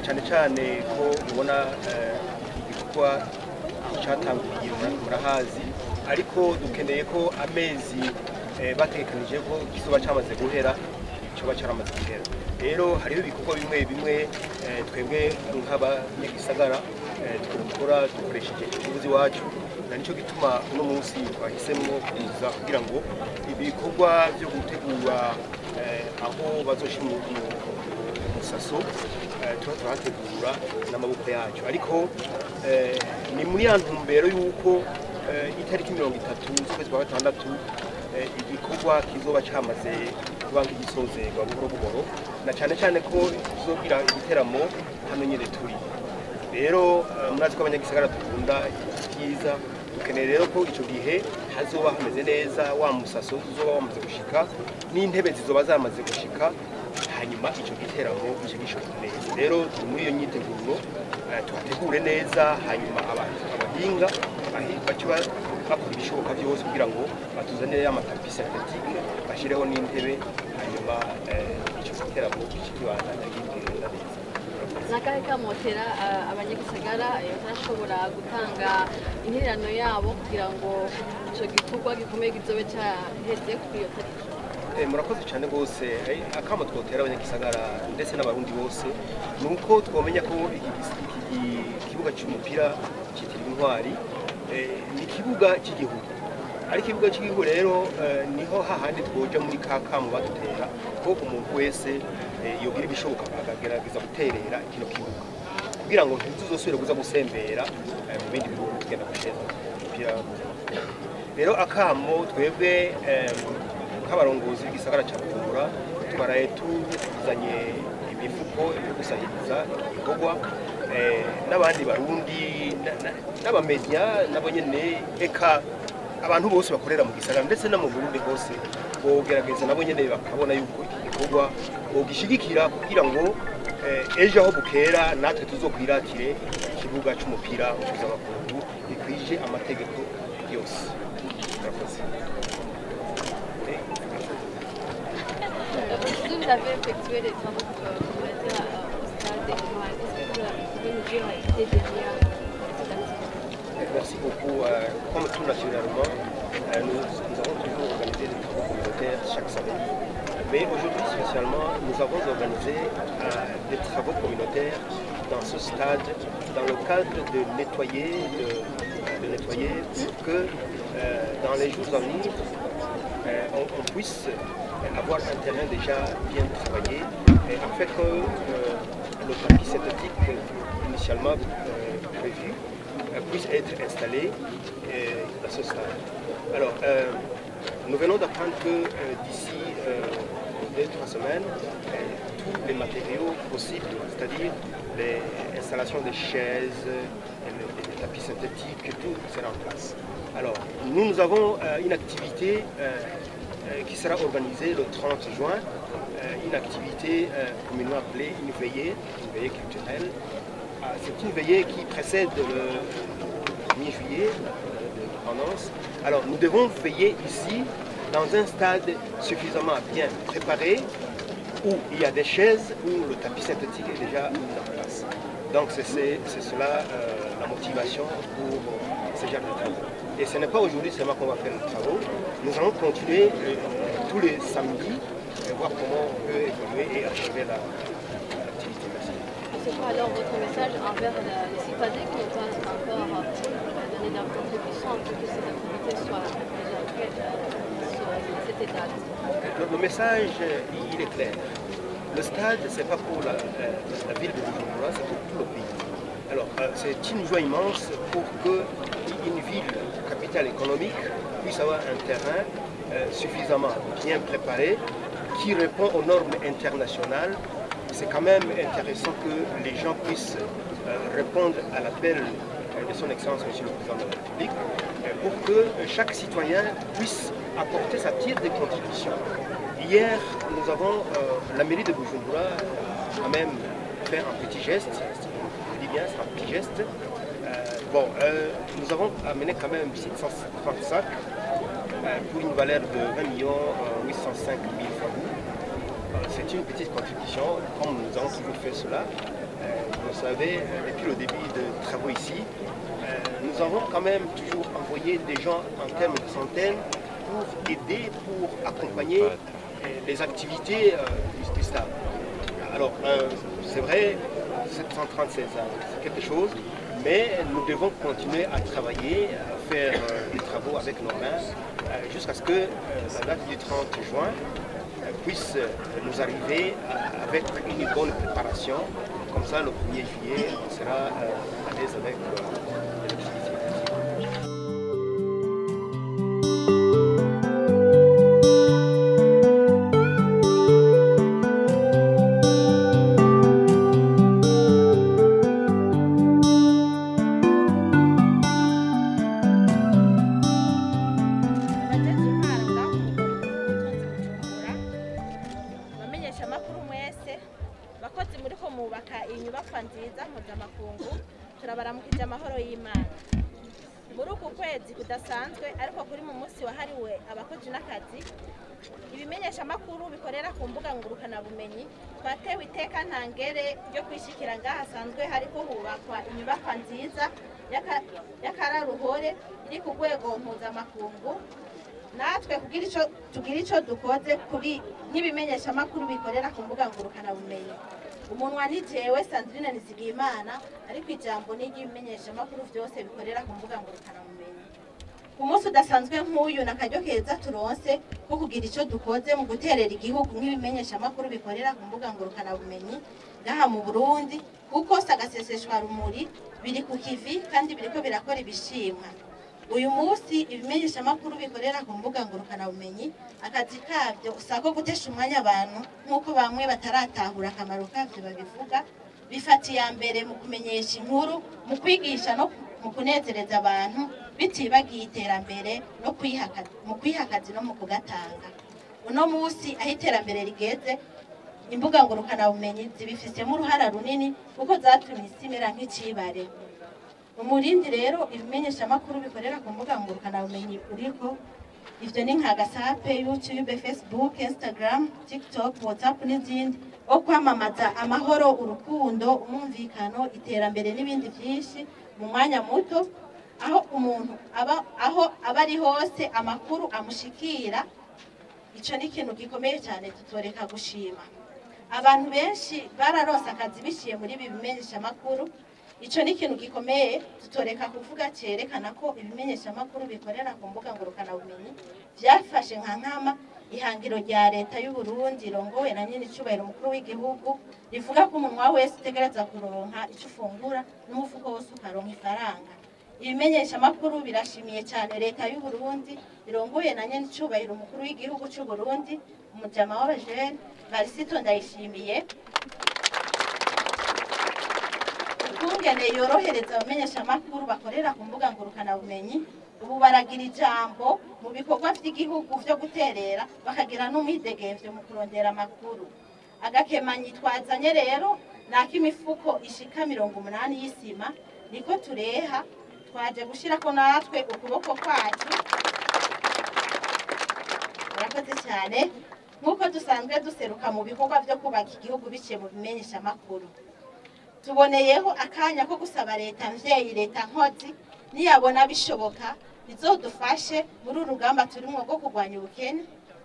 Cyane cyane ko ubona igikorwa cyatanguriye murahazi, ariko dukeneye ko amezi bategekanije ko kizoba cyamaze guhera coba cyaramaze guhera. Rero hariho ibikorwa bimwe bimwe twebwe nk'abanyagisagara twokora dukoresheje inguvu iwacu, na nicyo gituma uno munsi twahisemo kuza kugira ngo ibikorwa byo gutegura aho bazoshira umusaso tuba turahategura n'amaboko yacu, ariko ni muri ya ntumbero y'uko itariki 30 z'ukwezi kwa gatandatu igikorwa kizoba cyamaze kuba nk'igisozerwa buhoro buhoro, na cyane cyane ko tuzogira igiteramo hano nyine turi. Rero murazi ko abanyagisagara dukunda ibyiza, dukeneye rero ko icyo gihe hazoba hameze neza, wa musaso uzoba wamaze gushika n'intebe zizoba zamaze gushika, hanyuma icyo giteramo gice gishoboka neza. Rero turi muri iyo myiteguro, tuhategure neza, hanyuma abahinga bace bakora ibishoboka byose kugira ngo batuzanire amatapi synthétique, bashireho n'intebe, hanyuma icyo giteramo gice kibandanya kigenda neza. Nakahe kamotera abanyagisagara batarashobora gutanga intererano yabo kugira ngo ico gikorwa gikomeye kizobe caheze kuri iyo tariki? Murakoze cyane rwose. Akamo twotera abanyagisagara ndetse n'abarundi bose ni uko twomenya ko iki kibuga cy'umupira cyitiriwe Intwari ni ikibuga cy'igihugu. Ariko ikibuga cy'igihugu rero niho hahandi twoja muri kakamu badutera ko umuntu wese yogira ibishoboka akagerageza guterera kino kibuga kugira ngo ntituzosubire kuza gusembera mu bindi bihugu tugenda gusheza umupira. Rero akamo twebwe nk'abarongozi b'igisagara cya Bujumbura twaraye tuzanye imifuko yo gusahiriza igikorwa, n'abandi barundi n'abamenya nabo nyene, eka abantu bose bakorera mu gisagara ndetse no mu Burundi hose bogerageza nabo nyene bakabona yuko iki gikorwa bogishigikira kugira ngo ejo aho bukera natwe tuzokwiratire ikibuga cy'umupira mpuzamakungu gikwije amategeko yose. Murakoze. Vous avez effectué des travaux communautaires au stade des Intwari. Est-ce que vous pouvez nous dire l'idée derrière cette activité? Merci beaucoup. Comme tout naturellement, nous avons toujours organisé des travaux communautaires chaque samedi. Mais aujourd'hui spécialement, nous avons organisé des travaux communautaires dans ce stade, dans le cadre de nettoyer, pour que dans les jours à venir, on puisse avoir un terrain déjà bien travaillé, et afin que le tapis synthétique initialement prévu puisse être installé dans ce stade. Alors, nous venons d'apprendre que d'ici 2-3 semaines, tous les matériaux possibles, c'est-à-dire les installations des chaises, les tapis synthétiques, tout sera en place. Alors, nous avons une activité qui sera organisée le 30 juin, une activité communément appelée une veillée culturelle. C'est une veillée qui précède le 1er juillet de l'indépendance. Alors nous devons veiller ici dans un stade suffisamment bien préparé où il y a des chaises, où le tapis synthétique est déjà mis en place. Donc c'est cela la motivation pour ce genre de travaux. Et ce n'est pas aujourd'hui seulement qu'on va faire les travaux, nous allons continuer tous les samedis et voir comment on peut évoluer et achever l'activité. Merci. C'est quoi alors votre message envers les citadins qui n'ont pas encore donné leur contribution pour que cette activité soit déjà prête sur cette date? Le message, il est clair. Le stade, ce n'est pas pour la ville de Bujumbura, c'est pour tout le pays. Alors, c'est une joie immense pour qu'une ville, capitale économique, puisse avoir un terrain suffisamment bien préparé, qui répond aux normes internationales. C'est quand même intéressant que les gens puissent répondre à l'appel de son Excellence Monsieur le Président de la République pour que chaque citoyen puisse apporter sa tire de contribution. Hier, nous avons, la mairie de Bujumbura a même fait un petit geste, je dis bien, c'est un petit geste. Nous avons amené quand même 730 sacs pour une valeur de 20 805 000 francs. C'est une petite contribution, comme nous avons toujours fait cela. Vous savez, depuis le début des travaux ici, nous avons quand même toujours envoyé des gens en termes de centaines pour aider, pour accompagner les activités du stade. Alors, c'est vrai, 736, c'est quelque chose, mais nous devons continuer à travailler, à faire des travaux avec nos mains, jusqu'à ce que la date du 30 juin puisse nous arriver avec une bonne préparation. Comme ça, le 1er juillet, on sera à l'aise avec l'activité. Abakozi muriko mubaka inyubakwa nziza mpuzamakungu, turabaramukije amahoro y'Imana. Muri uku kwezi kudasanzwe ariko kuri mu munsi wahariwe abakozi n'akazi, ibimenyeshamakuru bikorera ku mbuga ngurukanabumenyi twatewe iteka ntangere ryo kwishikira ngaha hasanzwe hariko hubakwa inyubakwa nziza y'akararuhore iri ku rwego mpuzamakungu. Natwe kugira ico tugira ico dukoze kuri nk'ibimenyeshamakuru bikorera ku mbuga ngurukanabumenyi. Umunwa ni jewe Sandrine Nizigiyimana, ariko ijambo ni ry'ibimenyeshamakuru vyose bikorera ku mbuga ngurukanabumenyi. Ku munsi udasanzwe nk'uyu n'akaryo keza turonse ko kugira ico dukoze mu guterera igihugu nk'ibimenyeshamakuru bikorera ku mbuga ngurukanabumenyi ngaha mu Burundi, kuko sagaseseshwa rumuri biri ku kivi kandi biriko birakora ibishimwa. Uyu munsi ibimenyeshamakuru bikorera ku mbuga ngurukanabumenyi akazi kavyo usako gutesha umwanya abantu nk'uko bamwe bataratahura akamaro kavyo babivuga, bifata iya mbere mu kumenyesha inkuru, mu kwigisha no mu kunezereza abantu, bitibagiye iterambere no mu kwiha akazi no mu kugatanga. Uno munsi aho iterambere rigeze, imbuga ngurukanabumenyi zibifisemo uruhara runini kuko zatumye isi imera nk'icibare. Umurindi rero ibimenyeshamakuru bikorera ku mbuga ngurukanabumenyi uriko ivyo ni nka Gasape, YouTube, Facebook, Instagram, TikTok, WhatsApp n'izindi, wo kwamamaza amahoro, urukundo, umumvikano, iterambere n'ibindi vyinshi mu mwanya muto, aho umuntu aba aho aba ari hose amakuru amushikira. Ico ni ikintu gikomeye cyane tutoreka gushima. Abantu benshi bararose akazi biciye muri ibi bimenyeshamakuru. Ico ni ikintu gikomeye tutoreka kuvuga, cerekana ko ibimenyeshamakuru bikorera ku mbuga ngurukanabumenyi vyafashe nka nkama ihangiro rya leta y'u Burundi irongowe na nyene icubahiro umukuru w'igihugu, rivuga ko umunwa wese utegereza kuronka ico ufungura n'umufuko wose ukaronka ifaranga. Ibimenyeshamakuru birashimiye cyane leta y'u Burundi irongoye na nyene icubahiro umukuru w'igihugu c'u Burundi, umujama w'abajene Varisito Ndayishimiye, ukungene yorohereza abamenyeshamakuru bakorera ku mbuga ngurukanabumenyi. Ubu baragira ijambo mu bikorwa vy'igihugu vyo guterera, bakagira n'umwidegemvyo mu kurondera amakuru. Agakemanyi twazanye rero n'ak'imifuko ishika 80 y'isima, niko tureha twaje gushirako natwe ukuboko kwacu. Murakoze cyane. Nk'uko dusanzwe duseruka mu bikorwa vyo kubaka igihugu biciye mu bimenyeshamakuru, tuboneyeho akanya ko gusaba leta mvyeyi, leta nkozi, niyabona bishoboka bizodufashe muri uru rugamba turimwo rwo kurwanya ubukene.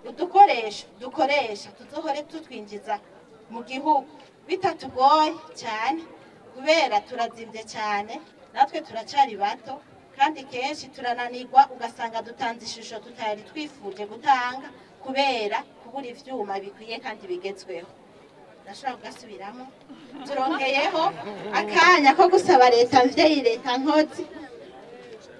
Udukoresho dukoresha tuzohore tutwinjiza mu gihugu bitatugoye cyane, kubera turazimvye cyane, natwe turacari bato kandi kenshi turananirwa, ugasanga dutanze ishusho tutari twifuje gutanga kubera kubura ivyuma bikwiye kandi bigezweho. Ndashobora kugasubiramo. Turongeyeho akanya ko gusaba leta mvyeyi, leta nkozi,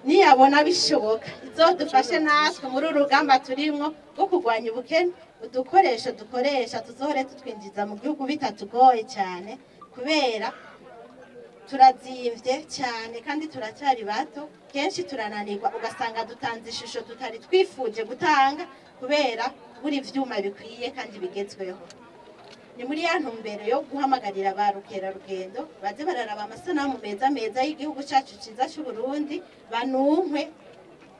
niyabona bishoboka izodufashe natwe muri uru rugamba turimwo rwo kurwanya ubukene. Udukoresho dukoresha tuzohore tutwinjiza mu gihugu bitatugoye cyane, kubera turazimvye cyane kandi turacyari bato, kenshi turananirwa ugasanga dutanze ishusho tutari twifuje gutanga kubera buri vyuma bikwiye kandi bigezweho. Ni muri ya ntumbero yo guhamagarira ba rukerarugendo baze bararaba amasanamu meza meza y'igihugu cacu ciza c'u Burundi, banunkwe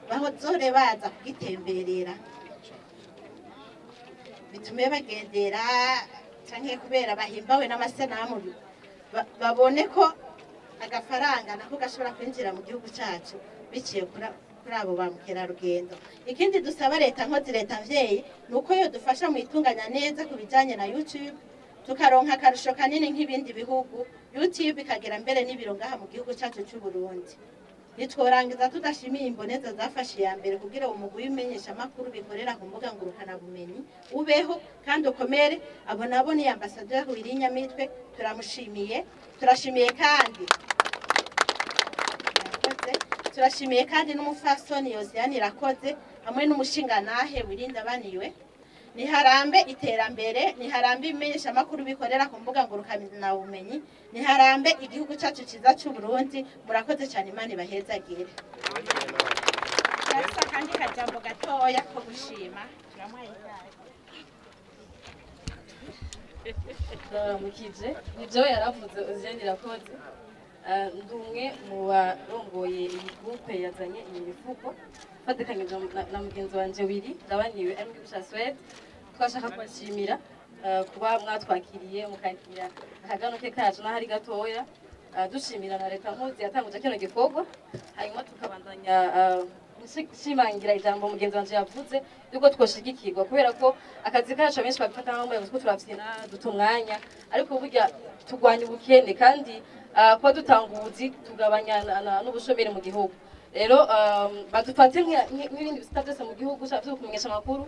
bahozore baza kugitemberera, bitume bagendera canke kubera bahimbawe n'amasanamu Babone ko agafaranga nako gashobora kwinjira mu gihugu cyacu biciye kuri abo ba mukerarugendo. Ikindi dusaba leta nkozi, leta mvyeyi, ni uko yodufasha mu itunganya neza ku bijanye na YouTube, tukaronka akarusho kanini nk'ibindi bihugu, YouTube ikagera mbere n'ibiro ngaha mu gihugu cyacu cy'u Burundi. Nitworangiza tudashimiye imboneza zafashe iya mbere kugira umugwi w'imenyeshamakuru bikorera ku mbuga ngurukanabumenyi ubeho kandi ukomere. Abo nabo ni ambasaderi Willy Nyamitwe, turamushimiye. Turashimiye kandi, Murakoze. Turashimiye kandi n'umufasoni Yosiane Irakoze hamwe n'umushingantahe Wirinda Baniwe. Niharambe iterambere, niharambe imenyeshamakuru bikorera ku mbuga ngurukanabumenyi, niharambe igihugu cyacu cyiza cy'u Burundi. Murakoze cyane, Imana ibahezagire. Turafise akandi kajambo gatoya ko gushima, turamuhaye ikaze. Ndabaramukije. Nibyo yaravuze Eugene Irakoze. Ndi umwe mu barongoye iyi groupe yazanye iyi mifuko fatikanyije na mugenzi wanje Willy Ndabaniwe ari mu gihugu ca Suède. Twashaka kubashimira kuba mwatwakiriye, mukakira akaganuke kacu n'ahari gatoya. Dushimira na leta nkuzi yatanguje kino gikorwa, hanyuma tukabandanya nshimangira ijambo mugenzi wanje yavuze yuko twoshigikirwa, kubera ko akazi kacu benshi babifata nk'aho ko turavyina duta umwanya, ariko burya turwanya ubukene kandi kuba dutanga ubuzi tugabanya n'ubushomeri mu gihugu. Rero badufate nk'ibindi bisata byose mu gihugu vyo kumenyesha amakuru,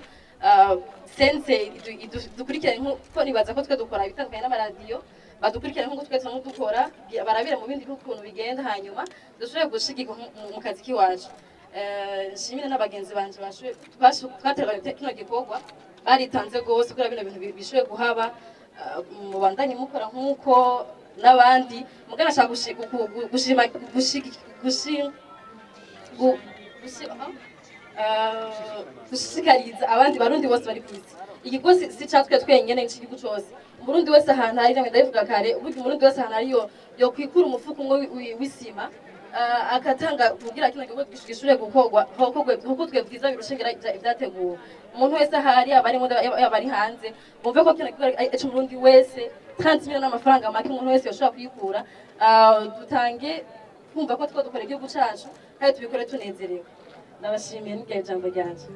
sense dukurikirane, nkuko nibaza ko twe dukora ibitandukanye n'amaradiyo, badukurikirane nk'uko twe tusanzwe dukora, barabire mu bindi bihugu ukuntu bigenda, hanyuma dushobore gushigikwa mu kazi k'iwacu. Nshimire n'abagenzi banje bashoboye twateranye kino gikorwa, baritanze rwose kugira bino bintu bishoboye kuhaba. Mubandanye mukora nk'uko n'abandi mugana. Ashaka gushima gushishikariza abandi barundi bose bari ku isi. Igigo si catwe twenyene, igihugu cose, umurundi wese ahantu ari, namwe ndabivuga kare, uburyo umurundi wese ahantu ari yo kwikura umufuko umwe w'isima akatanga kugira kino gikorwa gishure gukorwa hokorwe bwiza birushingira ivyateguwe. Umuntu wese ahari, yaba ari mu yaba ari hanze, bumve ko kino gikorwa ari ic'umurundi wese. 30 millions n'amafaranga make, umuntu wese yoshobora kuyikura. Dutange kumva ko two dukora igihugu cacu kandi tubikore tunezerewe. Ndabashimiye, n'igihe ijambo ryanje.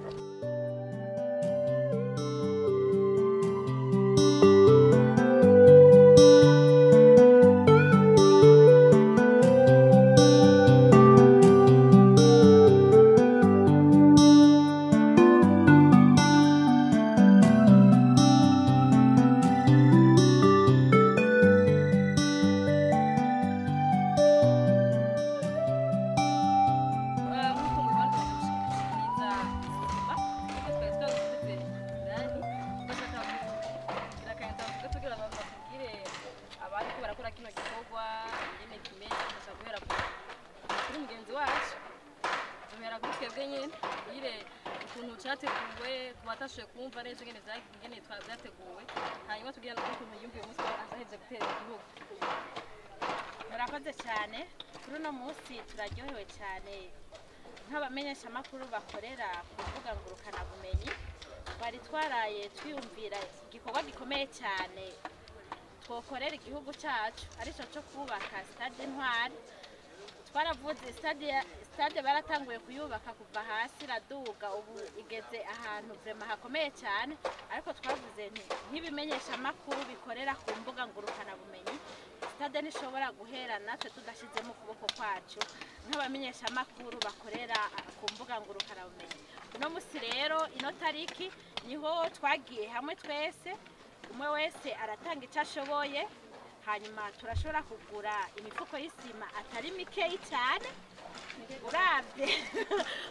Nk'uko mubibona, gushikiriza isima kuko twari twaguze indani, bashaka kugira akayanja bavuge kugira ngo batubwire abariko barakora kino gikorwa ingene kimeze. Bashaka guhera kuri mugenzi wacu, duhera kuri twebwe nyene, tubwire ukuntu categuwe ku batashoboye kumva neza ingene ingene vyateguwe, hanyuma tubwire n'ukuntu yumviye umunsi ahejeje gutera igihugu. Murakoze cyane. Kuri uno munsi turaryohewe cyane nk'abamenyeshamakuru bakorera ku mbuga ngurukanabumenyi. Twari twaraye twiyumvira igikorwa gikomeye cyane twokorera igihugu cyacu, aricyo cyo kubaka stade Intwari. Twaravuze stade baratanguye kuyubaka kuva hasi, iraduga, ubu igeze ahantu vraiment hakomeye cyane. Ariko twavuze nti nk'ibimenyeshamakuru bikorera ku mbuga ngurukanabumenyi, stade ntishobora guhera natwe tudashyizemo ukuboko kwacu nk'abamenyeshamakuru bakorera ku mbuga ngurukanabumenyi. Uno munsi rero, ino tariki, niho twagiye hamwe twese, umwe wese aratanga icyo ashoboye, hanyuma turashobora kugura imifuko y'isima atari mikeyi cyane.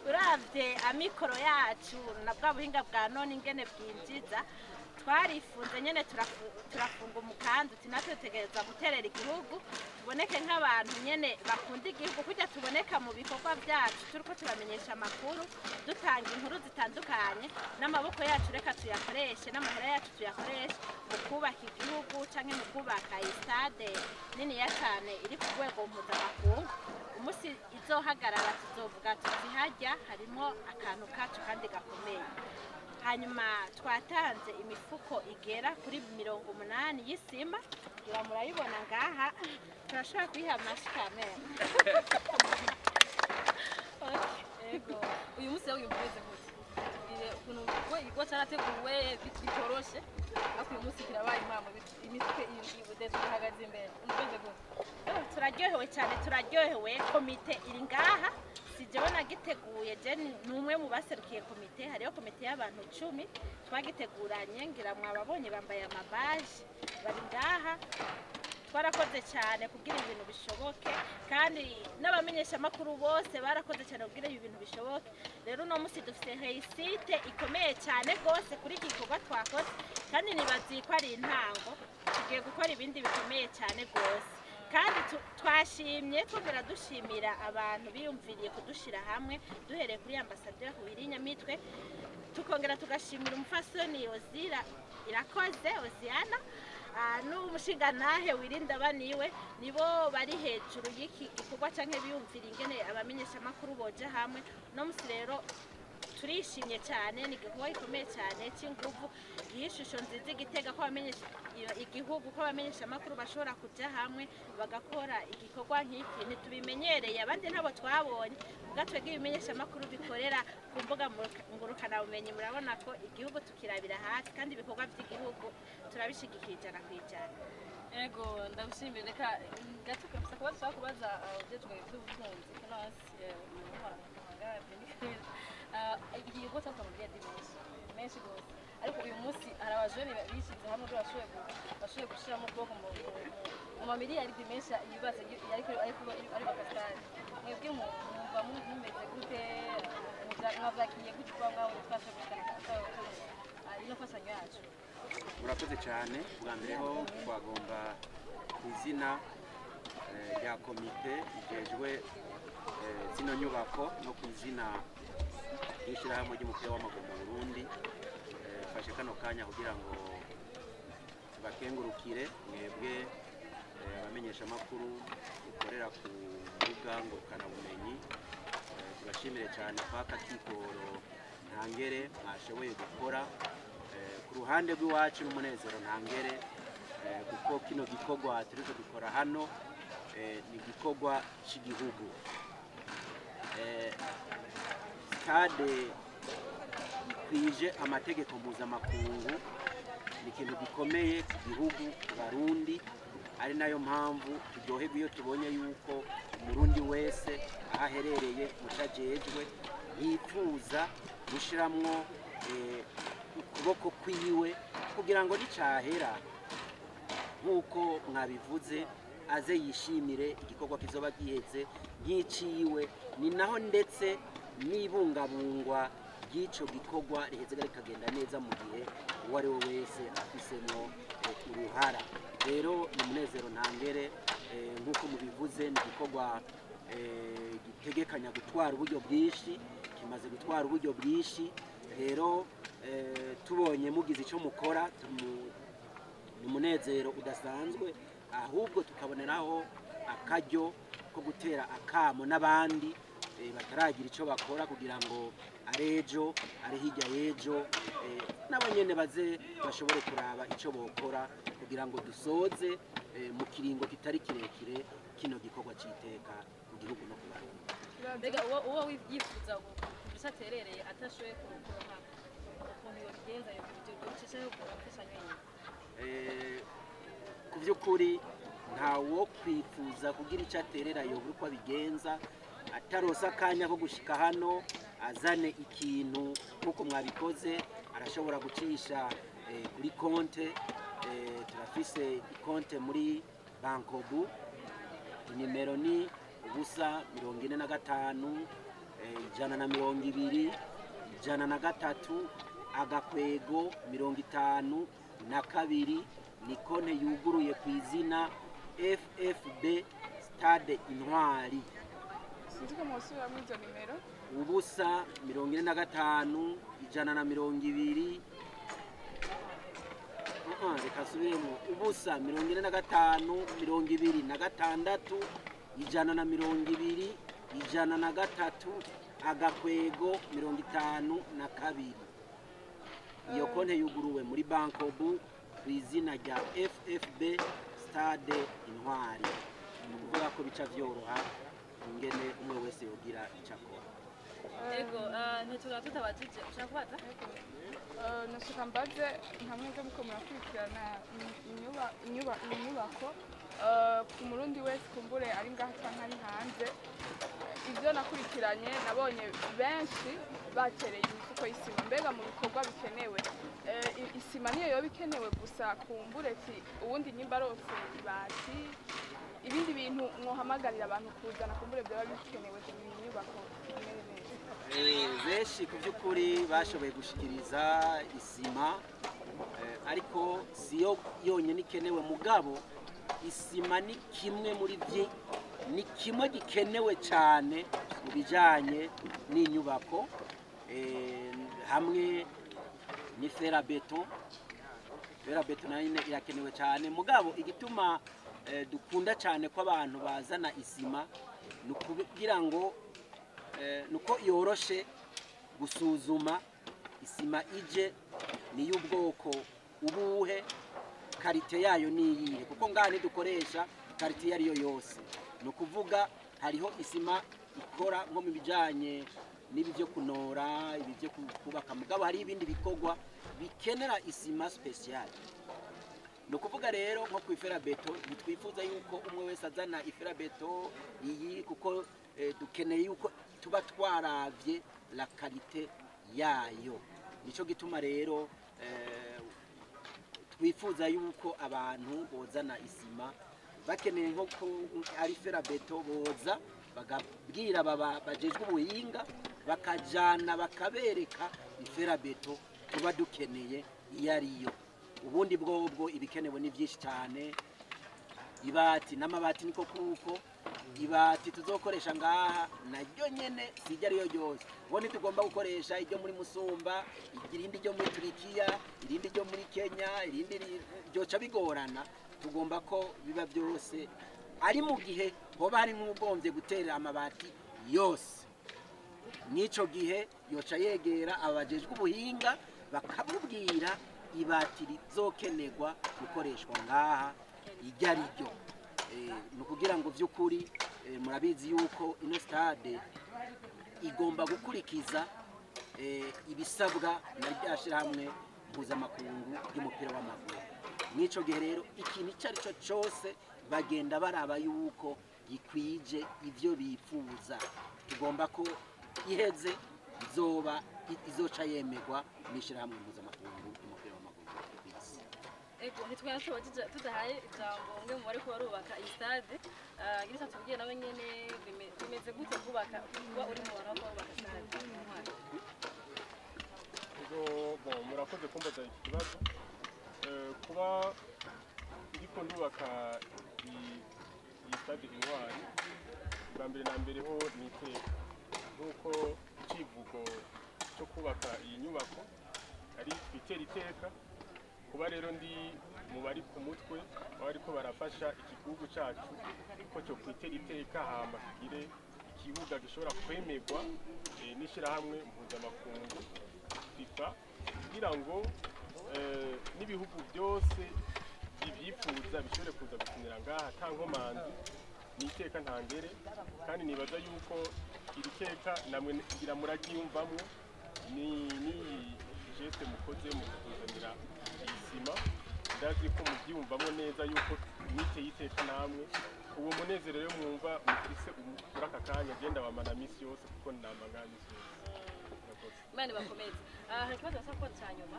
Uravye amikoro yacu na bwa buhinga bwa none ingene bwinjiza, twarifunze nyene, turafunga umukanzu uti natwe dutegerezwa guterera igihugu, tuboneke nk'abantu nyene bakunda igihugu, kurya tuboneka mu bikorwa byacu turiko turamenyesha amakuru, dutanga inkuru zitandukanye. N'amaboko yacu reka tuyakoreshe, n'amahera yacu tuyakoreshe mu kubaka igihugu canke mu kubaka iyi stade niniya cane iri ku rwego mpuzamakungu. Umunsi izohagarara tuzovuga tuti harya harimo akantu kacu kandi gakomeye. Hanyuma twatanze imifuko igera kuri 80 y'isima, ngira murayibona ngaha, turashobora kuyiha amashi kamere. Ego, uyu munsi rero uyumvise gute? Tubwire ukuntu ko igikorwa cyarateguwe bitoroshe, ariko uyu munsi kirabaye impamo, imitwe ibudeze ihagaze imbere. Umeze gute? Turaryohewe cyane, turaryohewe. Komite iri ngaha, si jewe nagiteguye, je ni umwe mu baserukiye komite. Hariho komite y'abantu 10 twagiteguranye, ngira mwababonye bambaye amabaje bari ngaha. Twarakoze cyane kugira ibintu bishoboke, kandi n'abamenyeshamakuru bose barakoze cyane kugira ibintu bishoboke. Rero uno munsi dufite réussite ikomeye cyane rwose kuri iki gikorwa twakoze, kandi nibazi ko ari intango, tugiye gukora ibindi bikomeye cyane rwose. Kandi twashimye, twongera dushimira abantu biyumviriye kudushira hamwe, duhereye kuri ambasaderi Willy Nyamitwe, tukongera tugashimira umufasoni Ozira Irakoze Oziana n'umushingantahe Wirinda Baniwe, nibo bari hejuru y'iki gikorwa canke biyumvira ingene abamenyeshamakuru boja hamwe. Uno musi rero turishimye cyane, ni igikorwa gikomeye cyane cy'inguvu, giha ishusho nziza Igitega ko abamenyesha igihugu, ko abamenyeshamakuru bashobora kuja hamwe bagakora igikorwa nk'iki. Ntitubimenyereye, abandi ntabo twabonye, ubwo twebwe ibimenyeshamakuru bikorera ku mbuga ngurukanabumenyi, murabona ko igihugu tukirabira hafi, kandi ibikorwa by'igihugu turabishigikiye 100%. Ego, ndagushimira. Reka gato kabisa kuba dushaka kubaza ujejwe iby'ubutunzi finance, iki gikorwa cyatwaye amamiliyari menshi menshi rwose, ariko uyu munsi hari abajene bishyize hamwe kugira bashoboye gushyiramo ukuboko mu mamiliyari menshi yubatse ariko ari bakasitari. Mwebwe mwumva mumeze gute? Mwavyakiye gute kuba mwabonye twashoboye gushikana ino mfashanyo yacu? Murakoze cyane. Bwa mbere ho twagomba ku izina rya komite ijejwe zino nyubako no ku izina ry'ishyirahamwe ry'umupira w'amaguru mu Burundi, fashe kano kanya kugira ngo tubakengurukire mwebwe abamenyeshamakuru ukorera ku mbuga ngurukanabumenyi. Tubashimire cyane kwaka kikoro ntangere mwashoboye gukora. Ku ruhande rw'iwacu n'umunezero ntangere, kuko kino gikorwa turiko dukora hano ni igikorwa cy'igihugu. Stade ikwije amategeko mpuzamakungu ni ikintu gikomeye ku gihugu, ku Barundi, ari nayo mpamvu turyoherwa iyo tubonye yuko Umurundi wese aho aherereye mucajejwe yifuza gushiramwo ukuboko kwiwe kugira ngo nicahera nk'uko mwabivuze aze yishimire igikorwa kizoba giheze nk'iciwe. Ni naho ndetse n'ibungabungwa ry'ico gikorwa riheze rikagenda neza mu gihe uwo ari we wese afisemwo uruhara. Rero ni umunezero ntangere, nk'uko mubivuze, ni igikorwa gitegekanya gutwara uburyo bwinshi, kimaze gutwara uburyo bwinshi. Rero tubonye mugize icyo mukora, ni umunezero udasanzwe, ahubwo tukaboneraho akaryo ko gutera akamo n'abandi bataragira icyo bakora kugira ngo arejo ari hirya y'ejo nabo nyene baze bashobore kuraba icyo bokora kugira ngo dusoze mu kiringo kitari kirekire kino gikorwa c'iteka ku gihugu no ku Barundi. Mbega uwo yifuza kugira aterereye atashoboye kuronka ukuntu yobigenza, yobicisha imfashanyo yiwe? Ku by'ukuri ntawo kwifuza kugira icyo aterera yobura uko abigenza, atarosa akanya ko gushika hano azane ikintu nk'uko mwabikoze, arashobora gucisha kuri konte. Turafise ikonte muri Bankobu, nimero ni 0 45 120 103 agakwego 52, ni konte yuguruye ku izina FFB Stade Intwari. Sinzi ko mwosubiramo izo nimero. 0 45 120, reka nsubiremo, 0 45 26 120 103 agakwego 52. Konte yuguruwe muri Bankobu ku izina rya FFB Stade Intwari. Ni ukuvuga ko bica vyoroha ingene umwe wese yogira icyo akora. Ego, ntitugaba tutabajije. Ushaka kubaza? Nashaka mbaze nka mwebwe muko murakurikirana inyubako, ku Murundi wese kumbure ari ngaha canke ari hanze, ibyo nakurikiranye nabonye benshi batereye imifuko y'isima. Mbega mu bikorwa bikenewe, isima niyo yoba ikenewe gusa? Kumbure ti ubundi nyimba arose ibati, ibindi bintu mwohamagarira abantu kuzana kumbure byaba bikenewe kugira inyubako imere neza? Benshi ku by'ukuri bashoboye gushikiriza isima, ariko siyo yonyine ikenewe. Mugabo isima ni kimwe muri byi ni kimwe gikenewe cyane mu bijyanye n'inyubako, hamwe ni fer à béton. Fer à béton nayo nyine irakenewe cyane. Mugabo igituma dukunda cyane ko abantu bazana isima ni ukugira ngo nuko yoroshe gusuzuma isima ije ni y'ubwoko ubuhe, qualité yayo ni iyihe, kuko ngaha ntidukoresha qualité iyo ariyo yose. Ni ukuvuga hariho isima ikora nko mu bijyanye n'ibi byo kunora, ibi byo kubaka, mugabo hari ibindi bikorwa bikenera isima spéciale. Ni ukuvuga rero nko ku i fer à béton, ntitwifuza yuko umwe wese azana i fer à béton iyi, kuko dukeneye yuko tuba twaravye la qualité yayo. Nico gituma rero twifuza yuko abantu bozana isima. Bakeneye nko ko ari fer à béton, boza bagabwira baba bajejwe ubuhinga, bakajana bakabereka i fer à béton tuba dukeneye iyo ariyo. Ubundi bwobwo ibikenewe ni byinshi cyane. Ibati n'amabati niko, kuko ibati tuzokoresha ngaha naryo nyene sijya ariyo ryose. Ubu ntitugomba gukoresha iryo muri Musumba, irindi ryo muri Turikiya, irindi ryo muri Kenya, irindi ryoca bigorana. Tugomba ko biba byose ari mu gihe hoba hari nk'ugombye gutera amabati yose, mw'ico gihe yoca yegera abajejwe ubuhinga, bakamubwira ibati rizokenerwa gukoreshwa ngaha iryo ari ryo. Ni ukugira ngo by'ukuri, murabizi yuko ino stade igomba gukurikiza ibisabwa na rya shyirahamwe mpuzamakungu ry'umupira w'amaguru. Mw'ico gihe rero ikintu icyo ari cyo cyose bagenda baraba yuko gikwije ibyo bifuza. Tugomba ko iheze izoba izoca yemerwa n'ishyirahamwe mpuzamakungu ry'umupira w'amaguru ku isi. Ego, ntitwari tudahaye ijambo umwe mu bariko barubaka iyi stade. Gira tubwiye nawe nyene bimeze gute kubaka, kuba uri mu bantu bariko barubaka stade Intwari. Ego, bon, murakoze kumbaza iki kibazo. Kuba ndiko ndubaka iyi stade Intwari, bwa mbere na mbere ho ni iteka, nk'uko icivugo cyo kubaka iyi nyubako ari twitera iteka. Kuba rero ndi mu bari ku mutwe bariko barafasha iki gihugu cacu ko cyo kwitera iteka, hama kigire ikibuga gishobora kwemerwa n'ishirahamwe mpuzamakungu FIFA, kugira ngo n'ibihugu byose bibyifuza bishobore kuza gukinira ngaha ata nkomanzi, ni iteka ntangere. Kandi nibaza yuko iri teka namwe ngira muraryiyumvamwo ni geste mukoze mu kutuzanira iyi sima. Ndazi ko mubyiyumvamo neza yuko mwiteye iteka namwe. Uwo munezero rero mwumva mufise muri aka kanya, genda wamana misi yose, kuko nama ngaha misi yose. Murakoze. Imana ibakomeze. Hari ikibazo basa kubaza cya nyuma.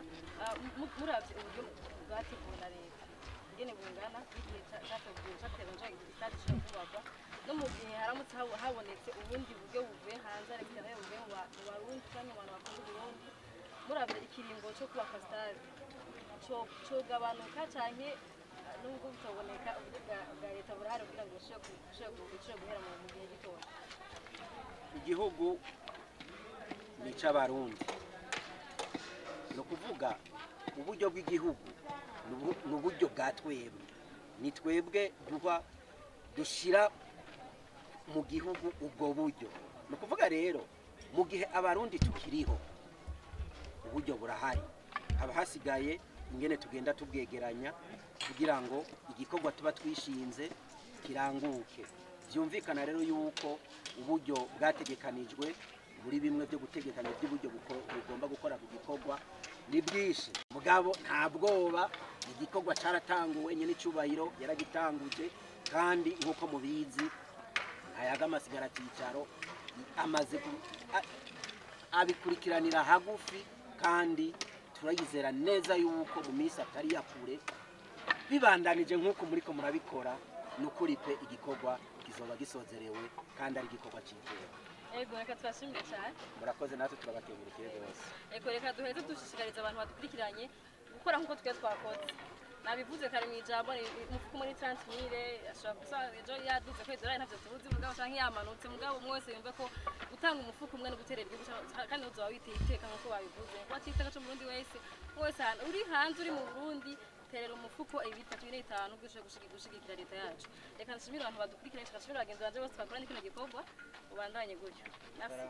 Muravye uburyo bwateguwe na leta ingene bungana n'igihe categuwe categanijwe stade ishobora kubakwa, no mu gihe haramutse habonetse ubundi buryo buvuye hanze, extérieur, buvuye mu Barundi canke mu bantu bakunda Uburundi, muravye ikiringo co kubaka stade cogabanuka canke nubwo bitaboneka, uburyo bwa leta burahari kugira ngo bishobore guhera mu gihe gitoya? Igihugu ni icy'Abarundi. Ni ukuvuga uburyo bw'igihugu ni uburyo bwa twebwe, ni twebwe duha dushyira mu gihugu ubwo buryo. Ni ukuvuga rero mu gihe Abarundi tukiriho, uburyo burahari, haba hasigaye Hasigaye ingene tugenda tubwegeranya kugira ngo igikorwa tuba twishinze kiranguke. Byumvikana rero yuko uburyo bwategekanijwe muri bimwe byo gutegekanya by'uburyo bugomba gukora ku gikorwa ni bwinshi, mugabo nta bwoba, igikorwa caratanguwe, nyene icubahiro yaragitanguje, kandi nk'uko mubizi ntayaga amasigara cicaro amaze abikurikiranira hagufi, kandi turayizera neza yuko mu minsi atari yakure bibandanije nk'uko muriko murabikora, nukuri pe igikorwa kizoba gisozerewe kandi ari igikorwa c'iteka. Ego, reka tubashimire cyane. Murakoze, natwe turabakengurukiye rwose. Ego, reka duheze dushishikariza abantu badukurikiranye gukora nk'uko twe twakoze. Nabivuze kare mu ijambo, ni umufuko muri 30 000, ashobora gusanga ejo yaduze ko idolari, ntavyo tuzi, mugabo canke yamanutse, mugabo umwe wese yumve ko gutanga umufuko umwe no guterera igihugu kandi uzoba witeye iteka nk'uko babivuze, kuba iteka c'Umurundi wese. Wese ahantu uri hanze, uri mu Burundi, terera umufuko ibiri, itatu, ine, itanu, gushobora gushigikira leta yacu. Reka nshimire abantu badukurikiranye, reka nshimire bagenzi banje bose twakoranye kino gikorwa. Ubandanye gutyo. Merci.